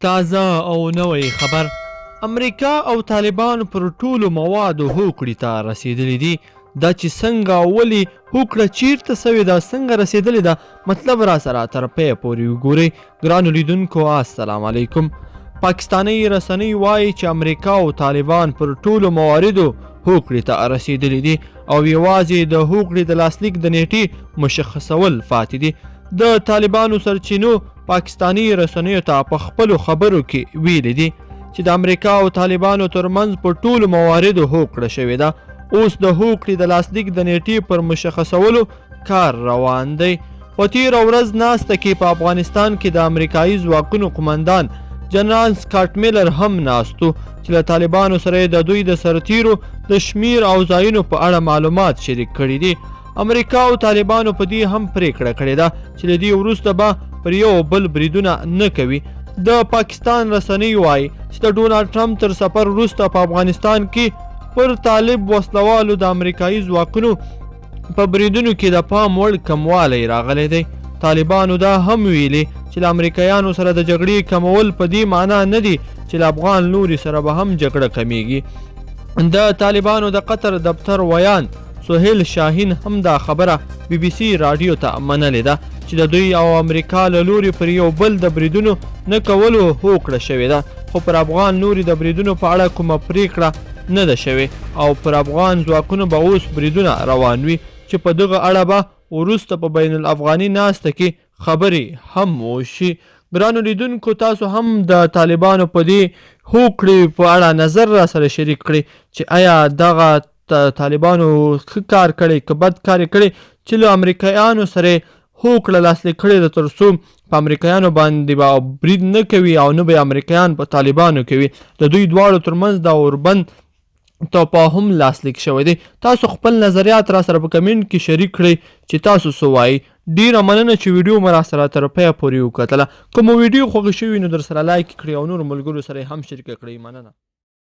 تازه او نوی خبر، امریکا او طالبان پر ټولو موادو هوکړې ته رسېدلي دي. دا چې څنګه او ولې هوکړه چیرته سوې ده، څنګه رسېدلې ده، مطلب را سره تر پایه پورې وګورئ. ګرانو لیدونکو السلام علیکم. پاکستاني رسنۍ وایي چې امریکا او طالبان پر ټولو مواردو هوکړې ته رسېدلي دي او یوازې د هوکړې د لاسلیک د نیټې مشخصول پاتې دي. د طالبانو سرچینو پاکستاني رسنیو ته په خپلو خبرو کې ویلي دي چې د امریکا او طالبانو ترمنځ په ټولو مواردو هوکړه شوې ده. اوس د هوکړې د لاسلیک د نیټې پر مشخصولو کار روان دی. په تیره ورځ ناسته کې په افغانستان کې د امریکایي ځواکونو قومندان جنرال سکاټ میلر هم ناست و چې له طالبانو سره د دوی د سرتیرو د شمیر او ځایونو په اړه معلومات شریک کړي دي. امریکا او طالبانو په دې هم پریکړه کړې ده چې له دې وروسته به پر یو بل بریدونه نه کوي. د پاکستان رسنۍ وایي چې د ډونالډ ټرمپ تر سفر وروسته په افغانستان کې پر طالب وسلوالو د امریکایي ځواکونو په بریدونو کې د پام وړ کموالی راغلی دی. طالبانو دا هم ویلي چې له امریکایانو سره د جګړې کمول په دې معنا نه دي چې له افغان لوري سره به هم جګړه کمیږي. د طالبانو د قطر دفتر ویاند سهیل شاهین هم دا خبره بي بي سي راډیو ته منلې ده چې د دوی او امریکا له لوري پر یو بل د بریدونو نه کولو هوکړه شوې ده، خو پر افغان لوري د بریدونو په اړه کومه پریکړه نه ده شوې او پر افغان ځواکونو به اوس بریدونه روان وي چې په دغه اړه به وروسته په بین الافغاني ناسته کې خبرې هم وشي. ګرانو لیدونکو تاسو هم د طالبانو په دې هوکړې په اړه نظر را سره شریک کړئ چې ایا دغه طالبانو ښه کار کړی که بد کار یې کړی چې له امریکایانو سره هوکړه لاسلیک کړې ده تر څو په امریکایانو باندې به برید نه کوي او نه به امریکایان په طالبانو کوي. د دوی دواړو ترمنځ د اوربند تفاهم لاسلیک شوی دی. تاسو خپل نظریات را سره په کمنټ کې شریک کړئ چې تاسو څه وایئ. ډیره مننه چې ویډیو مو را سره تر پایه پورې وکتله. که مو ویډیو خوښه شوي نو در سره لایک کړئ او نورو ملګرو سره یې هم شریکه کړئ. مننه.